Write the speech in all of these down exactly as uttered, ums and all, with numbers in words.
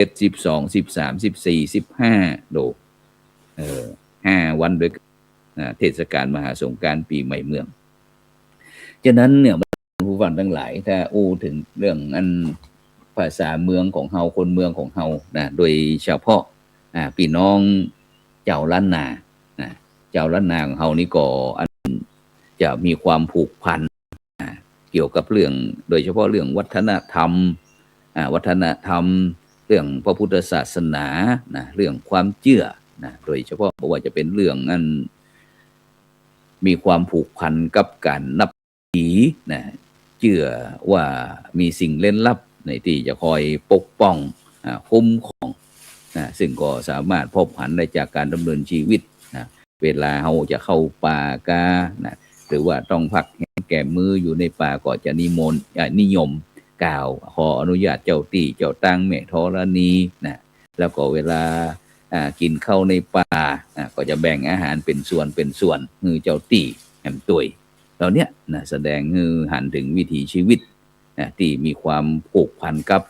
อ็ด สิบสอง สิบสาม สิบสี่ สิบห้า โด เออ ห้าวันด้วยกั๋น อ่า เทศกาลมหาสงกรานต์ปี๋ใหม่เมือง ฉะนั้นเนี่ย ผู้ฟังตังหลาย ถ้าอู้เถิงเรื่องอันภาษาเมืองของเฮา คนเมืองของเฮานะ โดยเฉพาะ อ่า ปี้น้องจาวล้านนานะ จาวล้านนาของเฮานี่ก็อันจะมีความผูกพัน อ่า เกี่ยวกับเรื่อง โดยเฉพาะเรื่องวัฒนธรรม อ่า วัฒนธรรม เรื่องพระพุทธศาสนานะ เรื่องความเจื้อนะ โดยเฉพาะบ่ว่าจะเป๋นเรื่องอันมีความผูกพันกับก๋านนับถือผีนะ เจื้อว่ามีสิ่งเร้นลับในตี้จะคอยปกป้อง อ่า คุ้มครองนะ ซึ่งก็สามารถพบหันได้จากก๋านดำเนินชีวิตนะ เวลาเฮาจะเข้าป่ากานะ หรือว่าต้องพักแฮมแก้มมืออยู่ในป่า ก็จะนิมนต์ อ่า นิยมกล่าวขออนุญาตเจ้าตี้เจ้าตางแม่ธรณีนะ แล้วก็เวลา อ่า กิ๋นข้าวในป่า อ่า ก็จะแบ่งอาหารเป๋นส่วนเป๋นส่วนหื้อเจ้าตี้แหมตวย เหล่าเนี้ยนะ แสดงหื้อหันเถิงวิถีชีวิตนะ ตี้มีความผูกพันกับ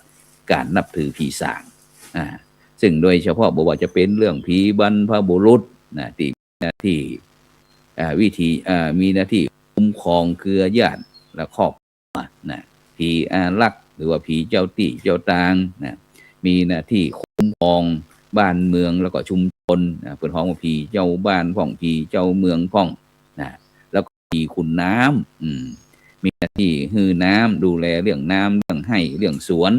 ก๋านนับถือผีสาง อ่า ซึ่งโดยเฉพาะบ่ว่าจะเป๋นเรื่องผีบรรพบุรุษนะ ตี้มีหน้าตี้ อ่า วิธี อ่า มีหน้าตี้คุ้มครองเครือญาติและครอบครัวนะ ผีอารักษ์หรือว่าผีเจ้าตี้เจ้าตางนะ มีหน้าตี้คุ้มครองบ้านเมืองแล้วก็ชุมชนนะ เปิ้นฮ้องว่าผีเจ้าบ้านพ่อง ผีเจ้าเมืองพ่องนะ แล้วก็ผีขุนน้ำ อืม มีหน้าตี้หื้อน้ำ ดูแลเรื่องน้ำ เรื่องไฮ่ เรื่องสวน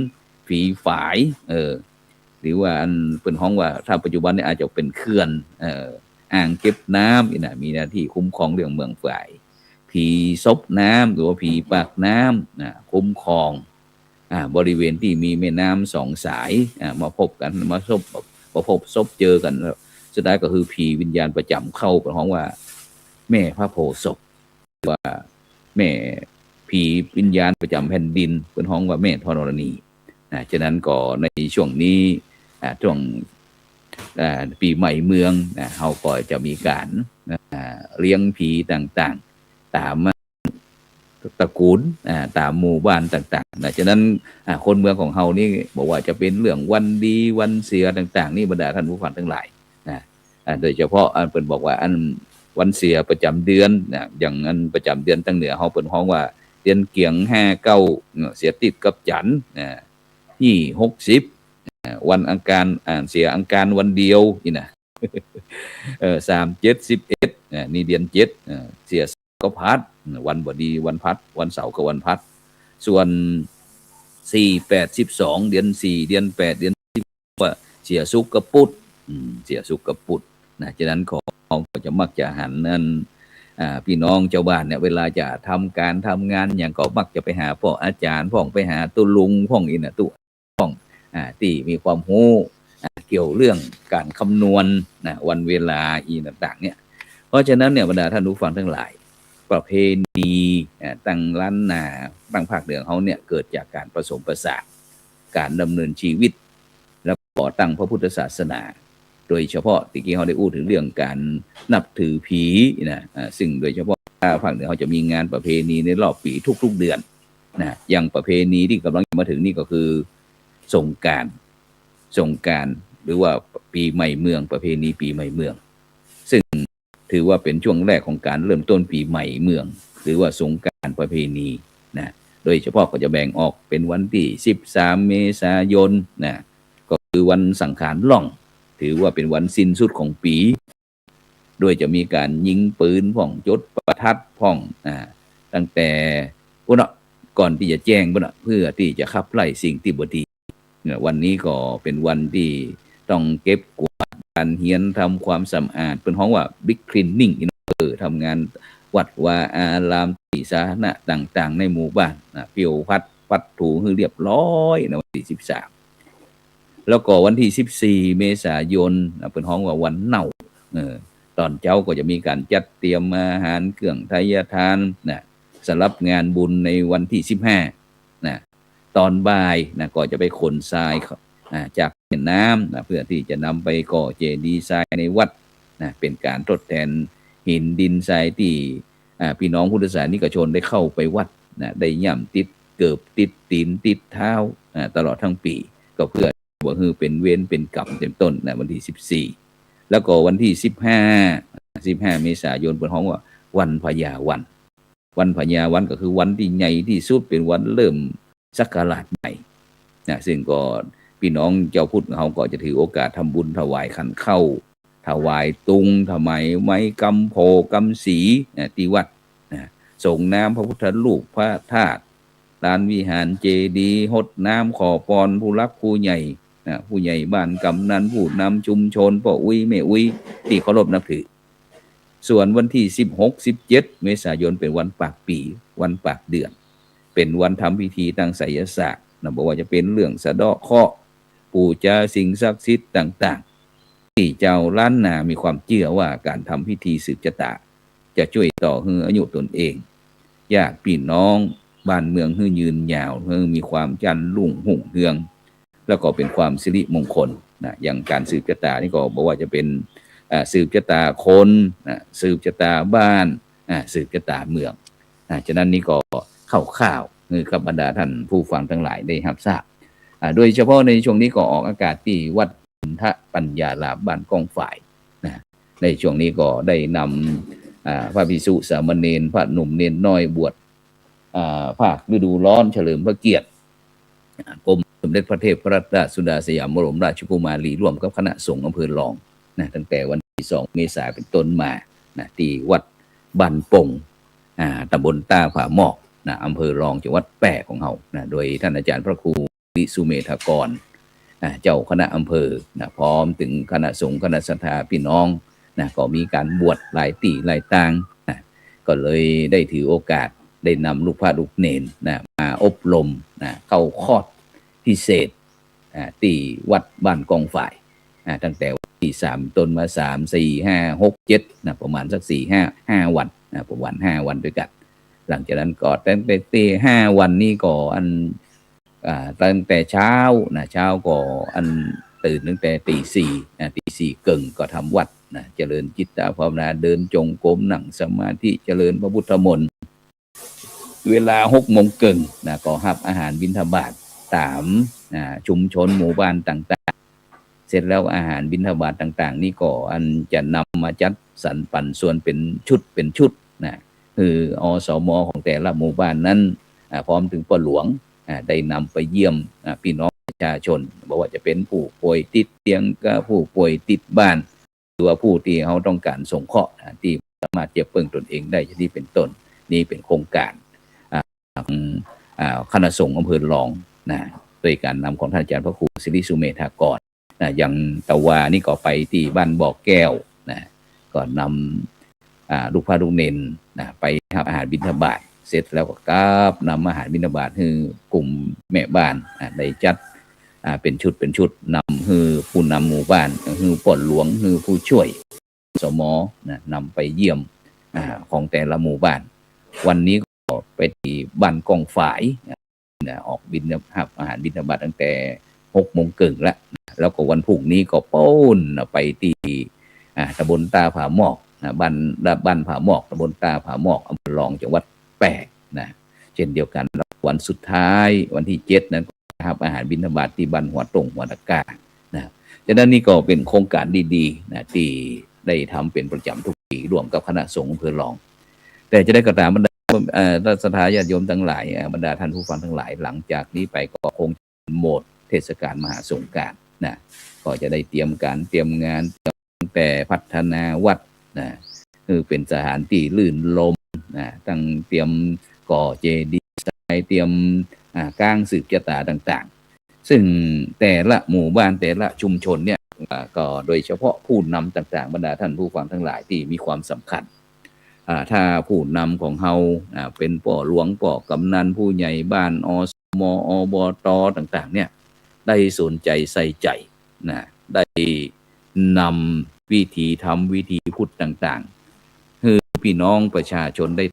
ผีฝาย เออ หรือว่าอันเปิ้นฮ้องว่า ถ้าปัจจุบันนี้อาจจะเป๋นเขื่อน เอ่อ อ่างเก็บน้ำนี่นะ มีหน้าตี้คุ้มครองเรื่องเมืองฝาย ผีซบน้ำ หรือว่าผีปากน้ำนะ คุ้มครอง อ่า บริเวณตี้มีแม่น้ำสองสาย อ่า มาพบกั๋น มาซบ มาพบซบเจอกั๋น สุดท้ายก็คือผีวิญญาณประจ๋ำเข้า เปิ้นฮ้องว่าแม่พระโพธิ์ศพ ว่าแม่ผีวิญญาณประจ๋ำแผ่นดิน เปิ้นฮ้องว่าแม่ธรณีนะ ฉะนั้นก็ในช่วงนี้ อ่า ช่วง อ่า ปี๋ใหม่เมืองนะ เฮาก็จะมีก๋าน อ่า เลี้ยงผีต่างๆ ต๋ามตระกูล อ่า ต๋ามหมู่บ้านต่างๆ นะ ฉะนั้น อ่า คนเมืองของเฮานี่บ่ว่าจะเป๋นเรื่องวันดีวันเสียต่างๆ นี่บรรดาท่านผู้ฟังตังหลายนะ อ่า โดยเฉพาะอันเปิ้นบอกว่าอันวันเสียประจ๋ำเดือนนะ อย่างอันประจ๋ำเดือนตังเหนือเฮาเปิ้นฮ้องว่าเดือนเกี๋ยงห้าเก้า เสียติดกับจันทร์นะ ยี่หกสิบ อ่า วันอังคาร อ่า เสียอังคารวันเดียวนี่นะ เออ สามเจ็ดสิบเอ็ด อ่า นี่เดือนเจ็ด อ่า เสียเสาร์กับพฤหัส วันบ่ดีวันพฤหัส วันเสาร์กับวันพฤหัส ส่วนสี่แปดสิบสอง เดือนสี่ เดือนแปด เดือน ว่าเสียศุกร์กับพุธ อืม เสียศุกร์กับพุธนะ ฉะนั้นก็ ก็จะมักจะหันอัน อ่า ปี้น้องจาวบ้านเนี่ย เวลาจะทำก๋านทำงานหยังก็มักจะไปหาป้ออาจ๋ารย์พ่อง ไปหาตุ๊ลุงพ่อง อี้นะ ตุ๊พ่อง อ่า ตี้มีความฮู้ อ่า เกี่ยวเรื่องก๋านคำนวณนะ วันเวลาอี้ต่างๆ เนี่ย เพราะฉะนั้นเนี่ย บรรดาท่านผู้ฟังตังหลาย ประเพณี อ่า ตังล้านนา ตังภาคเหนือเฮาเนี่ย เกิดจากก๋านผสมผสาน ก๋านดำเนินชีวิต แล้วก็ตั้งพระพุทธศาสนา โดยเฉพาะตะกี้เฮาได้อู้เถิงเรื่องก๋านนับถือผีนะ อ่า ซึ่งโดยเฉพาะภาคเหนือเฮาจะมีงานประเพณีในรอบปี๋ทุกๆ เดือนนะ อย่างประเพณีตี้ก่ำลังจะมาเถิงนี่ก็คือสงกรานต์ สงกรานต์ หรือว่าปี๋ใหม่เมือง ประเพณีปี๋ใหม่เมือง ซึ่ง ถือว่าเป๋นช่วงแรกของก๋านเริ่มต้นปี๋ใหม่เมือง หรือว่าสงกรานต์ประเพณีนะ โดยเฉพาะก็จะแบ่งออกเป๋นวันตี้สิบสามเมษายนนะ ก็คือวันสังขารล่อง ถือว่าเป๋นวันสิ้นสุดของปี๋ โดยจะมีก๋านยิงปืนพ่อง จุดประทัดพ่องนะ ตั้งแต่ปู๊นเนาะ ก่อนตี้จะแจ้งปู๊นเนาะ เพื่อตี้จะขับไล่สิ่งตี้บ่ดี เนี่ย วันนี้ก็เป๋นวันตี้ต้องเก็บกวาดบ้านเฮือน ทำความสะอาด เปิ้นฮ้องว่า บิ๊กคลีนนิ่ง เออ ทำงานวัดวาอาราม ตี้สาธารณะต่างๆ ในหมู่บ้านนะ เปียวผัด ผัดถูหื้อเรียบร้อยนะ วันตี้สิบสาม แล้วก็วันตี้สิบสี่เมษายนนะ เปิ้นฮ้องว่าวันเน่า เออ ต๋อนเจ๊าก็จะมีก๋านจัดเตรียมอาหาร เครื่องไทยทานนะ สำหรับงานบุญในวันตี้สิบห้านะ ต๋อนบ่ายนะ ก็จะไปขนทราย อ่า จากแม่น้ำนะ เพื่อตี้จะนำไปก่อเจดีย์ทรายในวัดนะ เป๋นก๋านทดแทนหินดินทรายตี้ อ่า ปี้น้องพุทธศาสนิกชนได้เข้าไปวัดนะ ได้ย่ำติดเกิบติดตี๋นติดเท้านะ ตลอดตึงปี๋ ก็เพื่อ บ่หื้อเป๋นเวรเป๋นก๋รรมเป๋นต้นนะ วันตี้สิบสี่ แล้วก็วันตี้สิบห้า สิบห้า เมษายนเปิ้นฮ้องว่าวันพญาวัน วันพญาวันก็คือวันตี้ใหญ่ตี้สุด เป๋นวันเริ่มศักราชใหม่นะ ซึ่งก็ปี้น้องจาวพุทธเฮาก็จะถือโอกาสทำบุญถวายขันข้าว ถวายตุง ถวายไม้กำโพธิ์กำสีนะ ตี้วัดนะ สรงน้ำพระพุทธรูปพระธาตุ ลานวิหารเจดีย์ ฮดน้ำขอปอนผู้หลักผู้ใหญ่นะ ผู้ใหญ่บ้าน กำนัน ผู้นำชุมชน ป้ออุ๊ยแม่อุ๊ยตี้เคารพนับถือ ส่วนวันตี้สิบหก สิบเจ็ด เมษายนเป๋นวันปากปี๋ วันปากเดือน เป๋นวันทำพิธีตางไสยศาสตร์นะ บ่ว่าจะเป๋นเรื่องสะเดาะเคราะห์ ปู๋จาสิ่งศักดิ์สิทธิ์ต่างๆ ตี้จาวล้านนามีความเจื้อว่าก๋านทำพิธีสืบจะต๋า จะจ้วยต่อหื้ออายุต๋นเอง ญาติปี้น้อง บ้านเมืองหื้อยืนยาว หื้อมีความจั้นรุ่งหุงเฮือง แล้วก็เป๋นความสิริมงคลนะ อย่างก๋านสืบจะต๋านี่ก็บ่ว่าจะเป๋น อ่า สืบจะต๋าคนนะ สืบจะต๋าบ้าน อ่า สืบจะต๋าเมืองนะ ฉะนั้นนี่ก็คร่าวๆ หื้อกับบรรดาท่านผู้ฟังตังหลายได้ฮับทราบ อ่า โดยเฉพาะในช่วงนี้ก็ออกอากาศตี้วัดอินทปัญญารามบ้านก้องฝายนะ ในช่วงนี้ก็ได้นำ อ่า พระภิกษุสามเณร พระหนุ่มเณรน้อยบวช อ่า ภาคฤดูร้อนเฉลิมพระเกียรติ อ่า กรมสมเด็จพระเทพรัตนราชสุดาสยามบรมราชกุมารี ร่วมกับคณะสงฆ์อำเภอลองนะ ตั้งแต่วันตี้สอง เมษาเป๋นต้นมานะ ตี้วัดบ้านปง อ่า ตำบลต้าผาหมอกนะ อำเภอลอง จังหวัดแป้ของเฮานะ โดยท่านอาจารย์พระครู วิสุเมธากร อ่า เจ้าคณะอำเภอนะ พร้อมเถิงคณะสงฆ์คณะศรัทธาปี้น้องนะ ก็มีก๋านบวชหลายตี้หลายตางนะ ก็เลยได้ถือโอกาสได้นำลูกพระลูกเณรนะ มาอบรมนะ เข้าคอร์สพิเศษ อ่า ตี้วัดบ้านก้องฝาย อ่า ตั้งแต่วันตี้สามต้นมา สาม สี่ ห้า หก เจ็ดนะ ประมาณสักสี่ ห้า ห้าวันนะ ประมาณห้าวันตวยกั๋น หลังจากนั้นก็ตั้งแต่ตี้ห้าวันนี้ก็อัน อ่า ตั้งแต่เช้านะ เช้าก็อันตื่นตั้งแต่ตีสี่นะ ตีสี่เกิ่งก็ทำวัตรนะ เจริญจิตตภาวนา เดินจงกรม นั่งสมาธิ เจริญพระพุทธมนต์ เวลาหกโมงเกิ่งนะ ก็ฮับอาหารบิณฑบาตต๋าม อ่า ชุมชนหมู่บ้านต่างๆ เสร็จแล้วอาหารบิณฑบาตต่างๆ นี่ก็อันจะนำมาจัดสรรปันส่วนเป๋นชุดเป๋นชุดนะ คือ อสม ของแต่ละหมู่บ้านนั้น อ่า พร้อมเถิงป้อหลวง อ่า ได้นำไปเยี่ยม อ่า ปี้น้องประชาชน บ่ว่าจะเป๋นผู้ป่วยติดเตียง ก็ผู้ป่วยติดบ้าน หรือว่าผู้ตี้เฮาต้องก๋านสงเคราะห์นะ ตี้สามารถจะเปิ้งตนเองได้ อย่างนี้เป๋นต้น นี่เป๋นโครงก๋าน อ่า ของ อ่า คณะสงฆ์อำเภอลองนะ โดยก๋านนำของท่านอาจารย์พระครูสิริสุเมธากรนะ อย่างตะวานี่ก็ไปตี้บ้านบ่อแก้วนะ ก็นำ อ่า ลูกพระลูกเณรนะ ไปฮับอาหารบิณฑบาต เสร็จแล้วก็กลับนำอาหารบิณฑบาตหื้อกลุ่มแม่บ้าน อ่า ได้จัด อ่า เป๋นชุดเป๋นชุด นำหื้อผู้นำหมู่บ้าน หื้อป้อหลวง หื้อผู้ช่วย อสม นะ นำไปเยี่ยม อ่า ของแต่ละหมู่บ้าน วันนี้ก็ไปตี้บ้านก้องฝายนะ ออกบิณฑบาต ฮับอาหารบิณฑบาตตั้งแต่หกโมงเกิ่งแล้วนะ แล้วก็วันพรุ่งนี้ก็ปู๊นนะ ไปตี้ อ่า ตำบลต้าผาหมอกนะ บ้าน บ้านผาหมอก ตำบลต้าผาหมอก อำเภอลอง จังหวัดแป้นะ เช่นเดียวกั๋น วันสุดท้ายวันตี้เจ็ดนั้นก็ฮับอาหารบิณฑบาตตี้บ้านหัวต้งหัวตะกร้านะ ฉะนั้นนี่ก็เป๋นโครงก๋านดีๆ นะ ตี้ได้ทำเป๋นประจ๋ำทุกปี๋ร่วมกับคณะสงฆ์อำเภอลอง แต่จะได้ก็ต๋ามบรรดา เอ่อ ศรัทธาญาติโยมตังหลาย เอ่อ บรรดาท่านผู้ฟังตังหลาย หลังจากนี้ไปก็คงจะหมดเทศกาลมหาสงกรานต์นะ ก็จะได้เตรียมก๋านเตรียมงาน ตั้งแต่พัฒนาวัดนะ คือเป๋นสถานตี้รื่นรมย์นะ ตั้งเตรียมก่อเจดีย์ทราย เตรียม อ่า ก๋างสืบจะต๋าต่างๆ ซึ่งแต่ละหมู่บ้านแต่ละชุมชนเนี่ย อ่า ก็โดยเฉพาะผู้นำต่างๆ บรรดาท่านผู้ฟังตังหลายตี้มีความสำคัญ อ่า ถ้าผู้นำของเฮา อ่า เป๋นป้อหลวง ป้อกำนัน ผู้ใหญ่บ้าน อสม อบต ต่างๆ เนี่ย ได้สนใจ๋ใส่ใจ๋นะ ได้นำวิถีธรรมวิถีพุทธต่างๆ หื้อปี้น้องประชาชนได้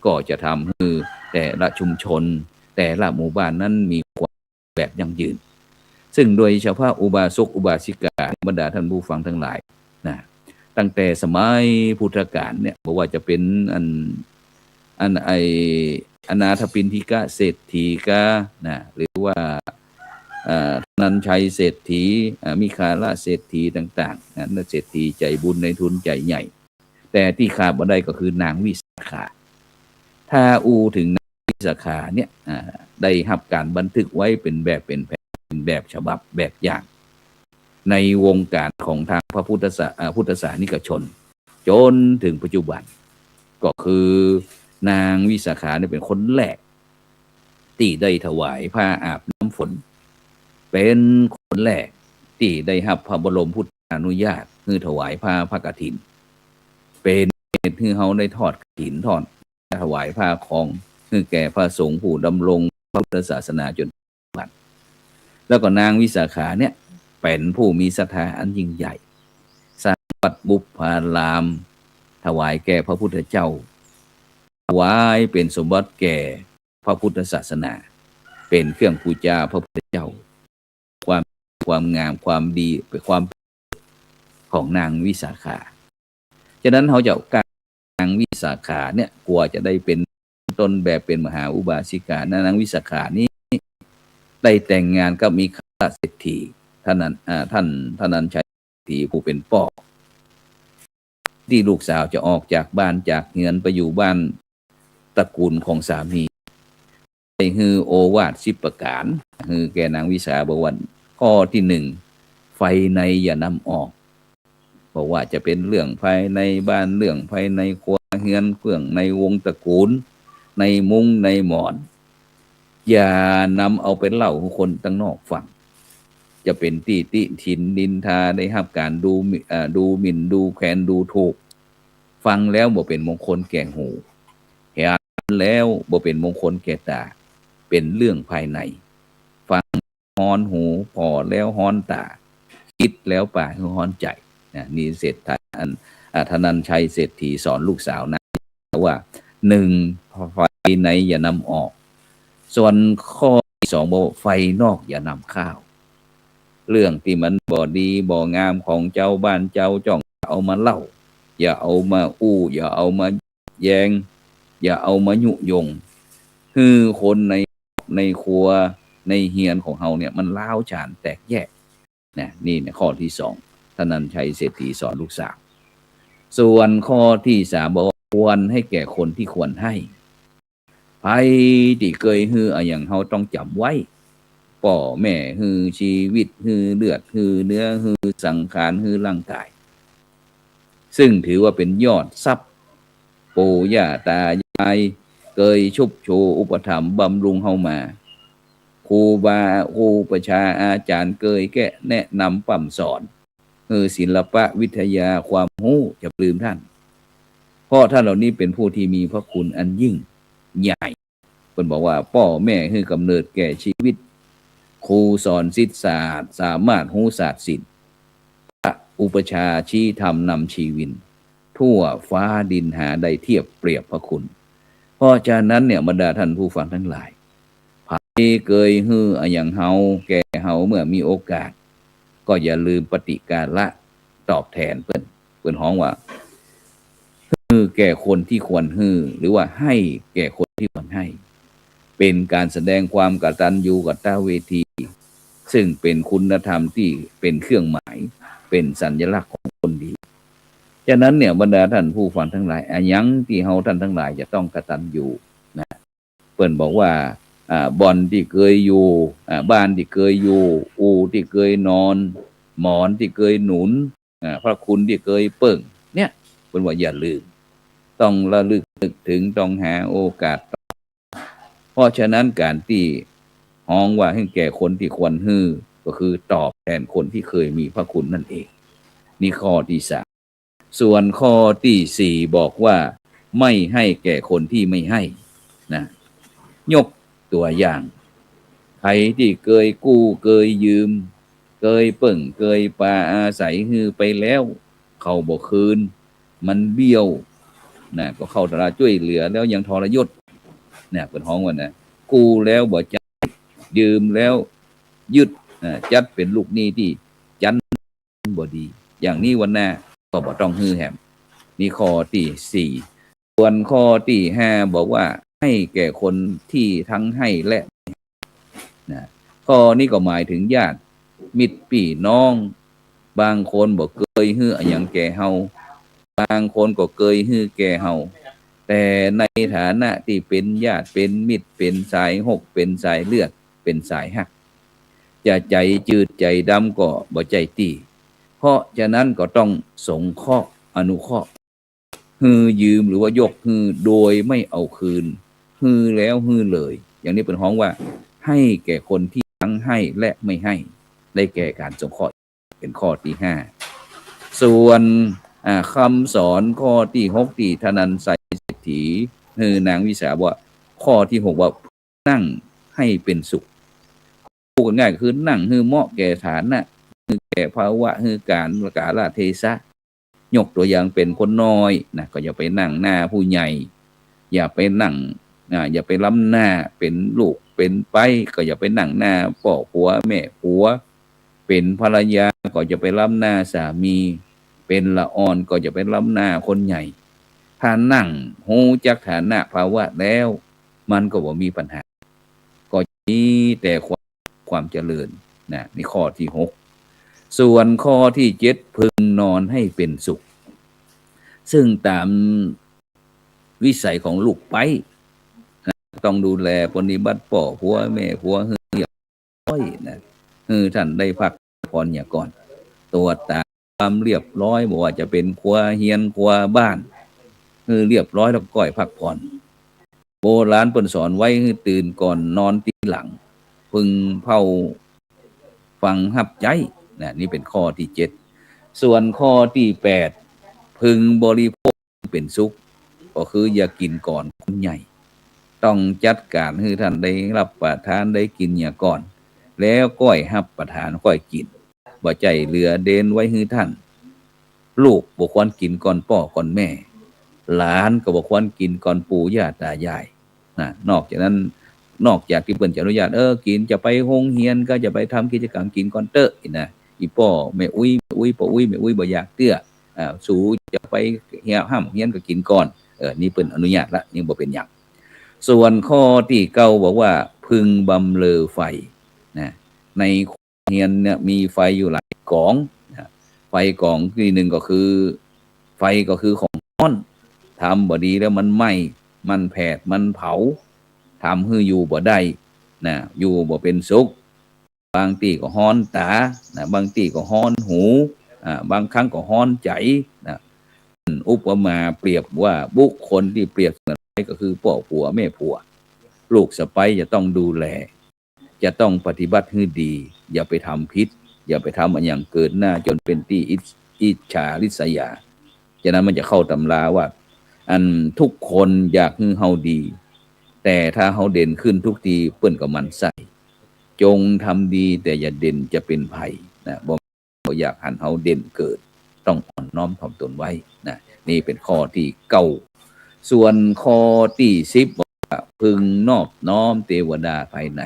ก็จะทำหื้อแต่ละชุมชน แต่ละหมู่บ้านนั้นมีความแบบยั่งยืน ซึ่งโดยเฉพาะอุบาสกอุบาสิกา บรรดาท่านผู้ฟังตังหลายนะ ตั้งแต่สมัยพุทธกาลเนี่ย บ่ว่าจะเป๋นอัน อันไอ้อนาถปิณฑิกะเศรษฐีกานะ หรือว่า เอ่อ ธนัญชัยเศรษฐี เอ่อ มิคาลเศรษฐีต่างๆ นะ เศรษฐีใจ๋บุญ นายทุนใจ๋ใหญ่ แต่ตี้ขาดบ่ได้ก็คือนางวิสาขา ถ้าอู้เถิงนางวิสาขาเนี่ย อ่า ได้ฮับก๋านบันทึกไว้เป๋นแบบเป๋นแผน เป๋นแบบฉบับแบบอย่าง ในวงก๋านของตางพระพุทธศา อ่า พุทธศาสนิกชน จ๋นเถิงปัจจุบัน ก็คือนางวิสาขาเนี่ยเป๋นคนแรกตี้ได้ถวายผ้าอาบน้ำฝน เป๋นคนแรกตี้ได้ฮับพระบรมพุทธานุญาตหื้อถวายผ้า ผ้ากฐิน เป๋นเหตุหื้อเฮาได้ทอดกฐิน ทอด ถวายผ้าครองหื้อแก่พระสงฆ์ผู้ดำรงพระพุทธศาสนาจ๋นปัจจุบัน แล้วก็นางวิสาขาเนี่ยเป๋นผู้มีศรัทธาอันยิ่งใหญ่ สร้างวัดบุพพาราม ถวายแก่พระพุทธเจ้า ถวายเป๋นสมบัติแก่พระพุทธศาสนา เป๋นเครื่องปู๋จาพระพุทธเจ้า ความ ความงาม ความดี เป๋นความของนางวิสาขา ฉะนั้นเฮาจะก้าวนางวิสาขาเนี่ย กว่าจะได้เป๋นต้นแบบเป๋นมหาอุบาสิกานะ นางวิสาขานี้ได้แต่งงานกับมิคาลเศรษฐี ธนัญ อ่า ธนัญชัยเศรษฐีผู้เป๋นป้อ ตี้ลูกสาวจะออกจากบ้านจากเฮือนไปอยู่บ้านตระกูลของสามี ได้หื้อโอวาทสิบประก๋าน หื้อแก่นางวิสา บอกว่า ข้อตี้หนึ่ง ไฟในอย่านำออก บ่ว่าจะเป๋นเรื่องภายในบ้าน เรื่องภายในครัวเฮือน เรื่องในวงตระกูล ในมุ้งในหมอน อย่านำเอาไปเล่าหื้อคนตังนอกฟัง จะเป๋นตี้ติถินนินทา ได้ฮับก๋านดูหมิ่น เอ่อ ดูหมิ่น ดูแคลน ดูถูก ฟังแล้วบ่เป๋นมงคลแก่หู หันแล้วบ่เป๋นมงคลแก่ต๋า เป๋นเรื่องภายใน ฟังฮ้อนหู ผ่อแล้วฮ้อนต๋า กึ๊ดแล้วปาหื้อฮ้อนใจ๋นะ นี่เศรษฐา อัน อ่า ธนัญชัยเศรษฐีสอนลูกสาวนางว่า หนึ่ง ไฟในอย่านำออก ส่วนข้อตี้สองบอกว่า ไฟนอกอย่านำเข้า เรื่องตี้มันบ่ดีบ่งามของจาวบ้านจาวจ้อง อย่าเอามาเล่า อย่าเอามาอู้ อย่าเอามาแย้ง อย่าเอามายุยง หื้อคนใน ในครัวในเฮือนของเฮาเนี่ยมันร้าวฉานแตกแยกนะ นี่นะข้อตี้สอง ธนัญชัยเศรษฐีสอนลูกสาว ส่วนข้อตี้สามบอกว่า ควรให้แก่คนที่ควรให้ ใผตี้เกยหื้ออะหยังเฮาต้องจ๋ำไว้ ป้อแม่หื้อจีวิต หื้อเลือด หื้อเนื้อ หื้อสังขาร หื้อร่างก๋าย ซึ่งถือว่าเป๋นยอดทรัพย์ ปู่ย่าต๋ายายเกยชุบชูอุปถัมภ์บำรุงเฮามา ครูบา ครูประชาอาจ๋ารย์เกยแกะแนะนำปล้ำสอน หื้อศิลปะวิทยาความฮู้ จะบ่ลืมต้าน เพราะต้านเหล่านี้เป๋นผู้ตี้มีพระคุณอันยิ่งใหญ่ เปิ้นบอกว่า ป้อแม่หื้อกำเนิดแก่จีวิต ครูสอนศิษย์ศาสตร์ สามารถฮู้ศาสตร์ศิลป์ พระอุปัชฌาย์ชี้ธรรมนำชีวิน ทั่วฟ้าดินหาได้เทียบเปรียบพระคุณ เพราะฉะนั้นเนี่ย บรรดาต้านผู้ฟังตังหลาย ใผเกยหื้ออะหยังเฮา แก่เฮาเมื่อมีโอกาส ก็อย่าลืมปฏิการะตอบแตนเปิ้น เปิ้นฮ้องว่า หื้อแก่คนตี้ควรหื้อ หรือว่าให้แก่คนตี้ควรให้ เป๋นก๋านแสดงความกตัญญูกตเวที ซึ่งเป๋นคุณธรรมตี้เป๋นเครื่องหมาย เป๋นสัญลักษณ์ของคนดี ฉะนั้นเนี่ย บรรดาต้านผู้ฟังตังหลาย อะหยังตี้เฮาต้านตังหลายจะต้องกตัญญูนะ เปิ้นบอกว่า อ่า บ่อนตี้เกยอยู่ อ่า บ้านตี้เกยอยู่ อู่ตี้เกยนอน หมอนตี้เกยหนุน อ่า พระคุณตี้เกยเปิ้ง เนี่ย เปิ้นว่าอย่าลืม ต้องระลึกนึกถึง ต้องหาโอกาส เพราะฉะนั้นก๋านตี้ฮ้องว่าหื้อแก่คนตี้ควรหื้อ ก็คือตอบแตนคนตี้เกยมีพระคุณนั่นเอง นี่ข้อตี้สาม ส่วนข้อตี้สี่บอกว่า ไม่ให้แก่คนตี้ไม่ให้นะ ยกตั๋วอย่าง ใผตี้เกยกู้เกยยืม เกยเปิ้งเกยปาอาศัยหื้อไปแล้ว เขาบ่คืน มันเบี้ยวนะ ก็เข้าตราจ้วยเหลือแล้วยังทรยศนะ เปิ้นฮ้องว่านะ กู้แล้วบ่จั๊ด ยืมแล้วยึดนะ จั๊ดเป๋นลูกหนี้ตี้จั๊นบ่ดี อย่างนี้วันหน้าก็บ่ต้องหื้อแหม นี่ข้อตี้สี่ ส่วนข้อตี้ห้าบอกว่า ให้แก่คนตี้ทั้งให้และนะ ข้อนี้ก็หมายถึงญาติมิตรปี้น้อง บางคนบ่เกยหื้ออะหยังแก่เฮา บางคนก็เกยหื้อแก่เฮา แต่ในฐานะตี้เป๋นญาติ เป๋นมิตร เป๋นสายฮก เป๋นสายเลือด เป๋นสายฮัก จะใจ๋จืดใจ๋ดำก็บ่ใจ้ตี้ เพราะฉะนั้นก็ต้องสงเคราะห์ อนุเคราะห์ หื้อยืมหรือว่ายกหื้อโดยไม่เอาคืน หื้อแล้วหื้อเลย อย่างนี้เปิ้นฮ้องว่า ให้แก่คนที่ทั้งให้และไม่ให้ ได้แก่ก๋านสงเคราะห์ เป๋นข้อตี้ห้า ส่วน อ่า กำสอนข้อตี้หกตี้ธนัญชัยเศรษฐีหื้อนางวิสาว่า ข้อตี้หกว่า นั่งให้เป๋นสุข พูดง่ายๆ ก็คือนั่งหื้อเหมาะแก่ฐานะ หื้อแก่ภาวะ หื้อก๋าน กาลเทศะ ยกตั๋วอย่างเป๋นคนน้อยนะ ก็อย่าไปนั่งหน้าผู้ใหญ่ อย่าไปนั่ง อ่า อย่าไปล้ำหน้า เป๋นลูกเป๋นใป๊ ก็อย่าไปนั่งหน้าป้อผัวแม่ผัว เป๋นภรรยาก็อย่าไปล้ำหน้าสามี เป๋นละอ่อนก็อย่าไปล้ำหน้าคนใหญ่ ถ้านั่งฮู้จักฐานะภาวะแล้ว มันก็บ่มีปัญหา ก็มีแต่ความ ความเจริญนะ นี่ข้อตี้หก ส่วนข้อตี้เจ็ด พึงนอนให้เป๋นสุข ซึ่งต๋ามวิสัยของลูกใป๊นะ ต้องดูแลปรนนิบัติป้อผัวแม่ผัวหื้อเรียบร้อยนะ หื้อท่านได้พักผ่อนเหียก่อน ตรวจตราความเรียบร้อย บ่ว่าจะเป๋นครัวเฮือนครัวบ้าน หื้อเรียบร้อยแล้วก็ก้อยพักผ่อน โบราณเปิ้นสอนไว้ หื้อตื่นก่อนนอนตี้หลัง พึงเฝ้าฟังฮับใจ๊นะ นี่เป๋นข้อตี้เจ็ด ส่วนข้อตี้แปด พึงบริโภคเป๋นสุข ก็คืออย่ากิ๋นก่อนคนใหญ่ ต้องจัดก๋านหื้อท่านได้ฮับประทานได้กิ๋นเหียก่อน แล้วก้อยฮับประทานก้อยกิ๋น บ่ใจ้เหลือเดนไว้หื้อท่าน ลูกบ่ควรกิ๋นก่อนป้อก่อนแม่ หลานก็บ่ควรกิ๋นก่อนปู่ย่าต๋ายายนะ นอกจากนั้น นอกจากตี้เปิ้นจะอนุญาต เออ กิ๋น จะไปโฮงเฮียนก็จะไปทำกิจกรรม กิ๋นก่อนเต๊อะ อี้นะ อี่ป้อแม่อุ๊ย แม่อุ๊ย ป้ออุ๊ย แม่อุ๊ยบ่อยากเตื้อ อ่า สูจะไปเฮียน ฮ่ำเฮียนก็กิ๋นก่อน เออ นี่เปิ้นอนุญาตละ นี่บ่เป๋นหยัง ส่วนข้อตี้เก้าบอกว่า พึงบำเรอไฟนะ ใน เฮือนเนี่ยมีไฟอยู่หลายก๋องนะ ไฟก๋องตี้นึ่งก็คือ ไฟก็คือของฮ้อน ทำบ่ดีแล้วมันไหม้ มันแผด มันเผา ทำหื้ออยู่บ่ได้นะ อยู่บ่เป๋นสุข บางตี้ก็ฮ้อนต๋านะ บางตี้ก็ฮ้อนหู อ่า บางครั้งก็ฮ้อนใจ๋นะ อุปมาเปรียบว่าบุคคลตี้เปรียบเสมือนไฟก็คือป้อผัวแม่ผัว ลูกสะใป๊จะต้องดูแล จะต้องปฏิบัติหื้อดี อย่าไปทำผิด อย่าไปทำอะหยังเกินหน้าจ๋นเป๋นตี้อิจ อิจฉาริษยา ฉะนั้นมันจะเข้าตำราว่า อันทุกคนอยากหื้อเฮาดี แต่ถ้าเฮาเด่นขึ้นทุกที เปิ้นก็หมั่นไส้ จงทำดีแต่อย่าเด่นจะเป๋นภัยนะ บ่ บ่อยากหันเฮาเด่นเกิด ต้องอ่อนน้อมถ่อมตนไว้นะ นี่เป๋นข้อตี้เก้า ส่วนข้อตี้สิบบอกว่า พึงนอบน้อมเตวดาภายใน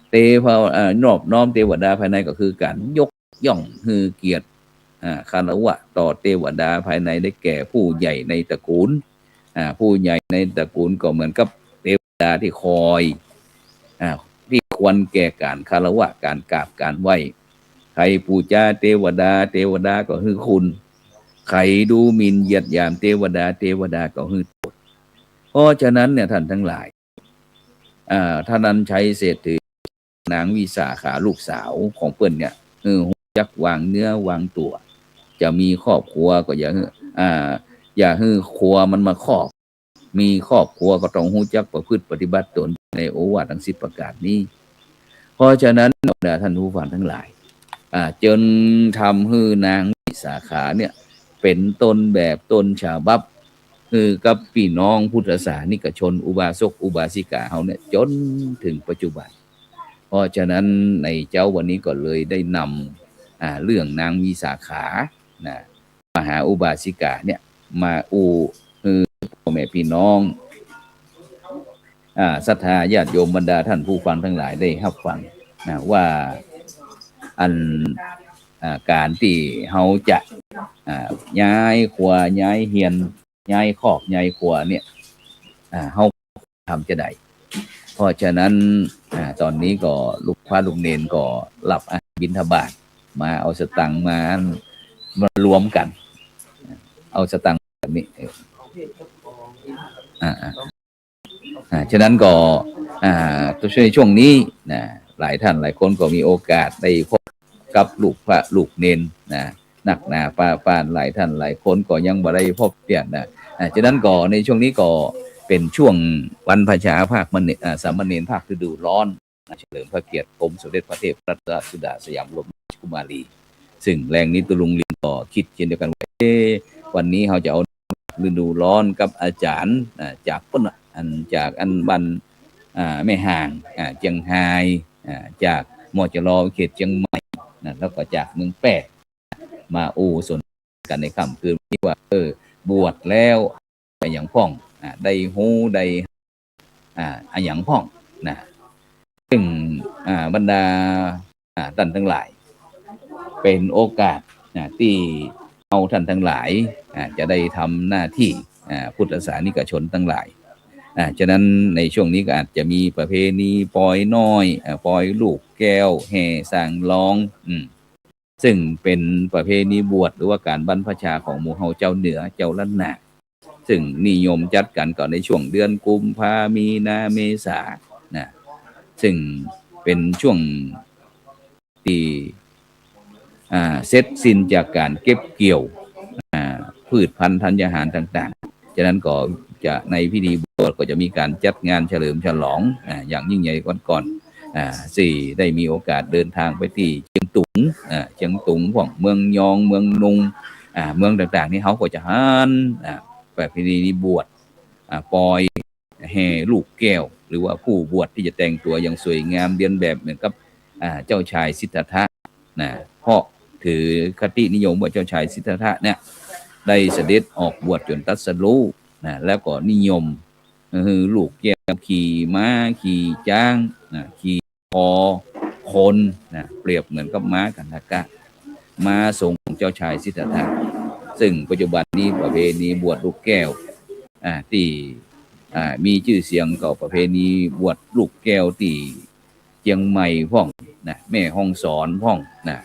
เตวะ เอ่อ นอบน้อมเตวดาภายในก็คือก๋านยกย่องหื้อเกียรติ อ่า คารวะต่อเตวดาภายใน ได้แก่ผู้ใหญ่ในตระกูล อ่า ผู้ใหญ่ในตระกูลก็เหมือนกับเตวดาตี้คอย อ่า ตี้ควรแก่ก๋านคารวะ ก๋านกราบ ก๋านไหว้ ใผปู๋จาเตวดา เตวดาก็หื้อคุณ ใผดูหมิ่นเหยียดหยามเตวดา เตวดาก็หื้อโต้ษ เพราะฉะนั้นเนี่ย ท่านทั้งหลาย อ่า ธนัญชัยเศรษฐี นางวิสาขาลูกสาวของเปิ้นเนี่ย หื้อฮู้จักวางเนื้อวางตั๋ว จะมีครอบครัวก็อย่าหื้อ อ่า อย่าหื้อครัวมันมาครอบ มีครอบครัวก็ต้องฮู้จักประพฤติปฏิบัติตนในโอวาทตังสิบประก๋านนี้ เพราะฉะนั้นบรรดาท่านผู้ฟังทั้งหลาย อ่า จึงทำหื้อนางวิสาขาเนี่ย เป๋นต้นแบบต้นฉบับ หื้อกับปี้น้องพุทธศาสนิกชน อุบาสกอุบาสิกาเฮาเนี่ย จ๋นเถิงปัจจุบัน เพราะฉะนั้นในเจ๊าวันนี้ก็เลยได้นำ อ่า เรื่องนางวิสาขา นะ มหาอุบาสิกาเนี่ย มาอู้หื้อป้อแม่ปี้น้อง อ่า ศรัทธาญาติโยมบรรดาท่านผู้ฟังทั้งหลายได้ฮับฟังนะ ว่าอัน อ่า ก๋านตี้เฮาจะ อ่า ย้ายครัวย้ายเฮือน ย้ายคอกย้ายครัวเนี่ย อ่า เฮาทำจาใด เพราะฉะนั้น อ่า ต๋อนนี้ก็ลูกพระลูกเณรก็รับอาหารบิณฑบาต มาเอาสตังค์มา มารวมกั๋น เอาสตังค์แบบนี้ เออ อ่า อ่า อ่า ฉะนั้นก็ อ่า ในช่วงนี้นะ หลายท่านหลายคนก็มีโอกาสได้พบกับลูกพระลูกเณรนะ นักหนาปาปาน หลายท่านหลายคนก็ยังบ่ได้พบเตี้ยนะ อ่า ฉะนั้นก็ในช่วงนี้ก็เป๋นช่วงวันพระชาอาภาคมณี อ่า สามเณรภาคฤดูร้อน เฉลิมพระเกียรติกรมสมเด็จพระเทพรัตนราชสุดาสยามบรมราชกุมารี ซึ่งแลงนี้ตุ๊ลุงลิงก็กึ๊ดเช่นเดียวกั๋นว่า เอ๊ะ วันนี้เฮาจะเอาฤดูร้อนกับอาจ๋ารย์ อ่า จากปู๊นน่ะ อันจากอันบ้าน อ่า แม่ฮ่าง อ่า เจียงฮาย อ่า จาก มจร เขตเจียงใหม่นะ แล้วก็จากเมืองแป้ มาอู้สนทนากั๋นในค่ำคืนนี้ว่า เออ บวชแล้ว อะหยังพ่อง อ่า ได้ฮู้ ได้ อ่า อะหยังพ่องนะ ซึ่ง อ่า บรรดา อ่า ต้านตังหลาย เป๋นโอกาสนะ ตี้เฮาต้านตังหลาย อ่า จะได้ทำหน้าตี้ อ่า พุทธศาสนิกชนตังหลาย อ่า ฉะนั้นในช่วงนี้ก็อาจจะมีประเพณีปอยน้อย อ่า ปอยลูกแก้ว แห่สร้างลอง อืม ซึ่งเป๋นประเพณีบวชหรือว่าก๋านบรรพชาของหมู่เฮาเจ้าเหนือ เจ้าล้านนา ซึ่งนิยมจัดกั๋นก็ในช่วงเดือนกุมภา มีนา เมษานะ ซึ่งเป๋นช่วงตี้ อ่า เสร็จสิ้นจากก๋านเก็บเกี่ยว อ่า พืชพัณฑ์ธัญญาหารต่างๆ ฉะนั้นก็จะในพิธีบวชก็จะมีก๋านจัดงานเฉลิมฉลอง อ่า อย่างยิ่งใหญ่ก่อนๆ อ่า ตี้ได้มีโอกาสเดินทางไปตี้เจียงตุง อ่า เจียงตุง พวกเมืองยอง เมืองนุง อ่า เมืองต่างๆ นี่เฮาก็จะหัน อ่า ประเพณีบวช อ่า ปอยแห่ลูกแก้ว หรือว่าผู้บวชตี้จะแต่งตั๋วอย่างสวยงามเลียนแบบเหมือนกับ อ่า เจ้าชายสิทธัตถะนะ เพราะถือคตินิยมว่าเจ้าชายสิทธัตถะเนี่ย ได้เสด็จออกบวชจ๋นตรัสรู้นะ แล้วก็นิยม หื้อลูกแก้วขี่ม้า ขี่จ๊างนะ ขี่คอคนนะ เปรียบเหมือนกับม้ากันทกะ ม้าทรงของเจ้าชายสิทธัตถะ ซึ่งปัจจุบันนี้ประเพณีบวชลูกแก้ว อ่า ตี้ อ่า มีจื้อเสียงก็ประเพณีบวชลูกแก้วตี้เจียงใหม่พ่องนะ แม่ฮ่องสอนพ่องนะ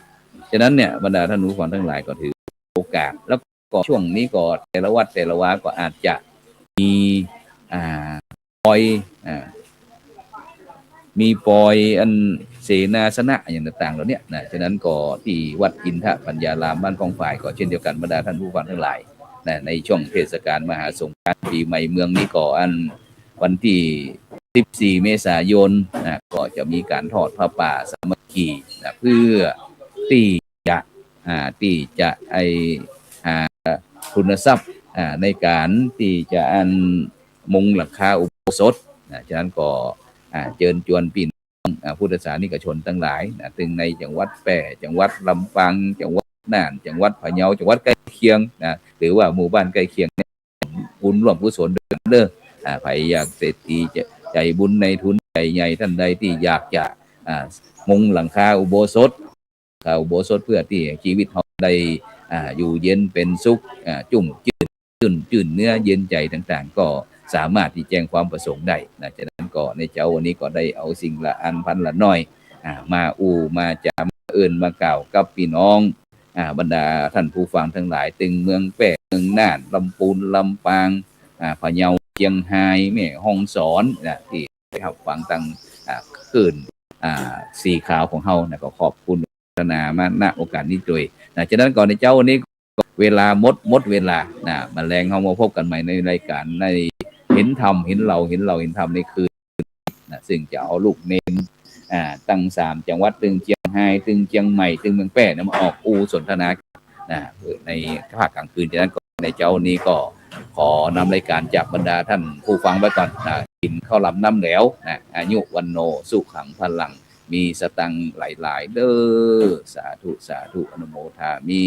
ฉะนั้นเนี่ย บรรดาท่านผู้ฟังตังหลายก็ถือโอกาส แล้ว ก็ช่วงนี้ก็แต่ละวัดแต่ละวาก็อาจจะมี อ่า ปอย อ่า มีปอยอันเสนาสนะอะหยังต่างๆ เหล่าเนี้ยนะ ฉะนั้นก็ตี้วัดอินทปัญญารามบ้านป้องฝายก็เช่นเดียวกั๋น บรรดาท่านผู้ฟังตังหลายนะ ในช่วงเทศกาลมหาสงกรานต์ปี๋ใหม่เมืองนี้ก็อันวันตี้สิบสี่เมษายนนะ ก็จะมีก๋านทอดผ้าป่าสามัคคีนะ เพื่อตี้ จะ อ่า ตี้จะไอ้ อ่า ทุนทรัพย์ อ่า ในก๋านตี้จะอันมุงหลังคาอุโบสถนะ ฉะนั้นก็ อ่า เจิญจวนปี้น้อง อ่า พุทธศาสนิกชนตังหลายนะ ตึงในจังหวัดแป้ จังหวัดลำปาง จังหวัดน่าน จังหวัดพะเยา จังหวัดใก้เคียงนะ หรือว่าหมู่บ้านใก้เคียงเนี่ย บุญร่วมกุศลด้วยกั๋นเน่อ อ่า ใผอยากเศรษฐีจะใจ๋บุญนายทุนใจ๋ใหญ่ต้านใดตี้อยากจะ อ่า มุงหลังคาอุโบสถ หลังคาอุโบสถเพื่อตี้ชีวิตเฮาได้ อ่า อยู่เย็นเป๋นสุข อ่า จุ่มจื้น จื้น จื้นเนื้อเย็นใจ๋ต่างๆ ก็สามารถตี้แจ้งความประสงค์ได้นะ ฉะนั้นก็ในเจ๊าวันนี้ก็ได้เอาสิ่งละอันพันละน้อย อ่า มาอู้มาจ๋า มาเอิ้นมาก่าวกับปี้น้อง อ่า บรรดาท่านผู้ฟังตังหลาย ตึงเมืองแป้ เมืองน่าน ลำปูน ลำปาง อ่า พะเยา เจียงฮาย แม่ฮ่องสอนนะ ตี้ได้ฮับฟังตาง อ่า คลื่น อ่า สีขาวของเฮานะ ก็ขอบคุณโมทนามา ณ โอกาสนี้ตวยนะ ฉะนั้นก็ในเจ๊าวันนี้ เวลาหมด หมดเวลานะ มื้อแลงเฮามาพบกั๋นใหม่ในรายก๋าน ในเห็นธรรม เห็นเรา เห็นเรา เห็นธรรมในคืนนะ ซึ่งจะเอาลูกเณร อ่า ตึงสามจังหวัด ตึงเจียงฮาย ตึงเจียงใหม่ ตึงเมืองแป้นะ มาออกอู้สนทนานะ ในภาคกลางคืน ฉะนั้นก็ในเจ๊านี้ก็ขอนำรายก๋านจากบรรดาท่านผู้ฟังไว้ก่อนนะ กิ๋นข้าวหลามน้ำแหลวนะ อายุ วัณโณ สุขัง พลัง มีสตังค์หลายๆ เด้อ สาธุ สาธุ อนุโมทามิ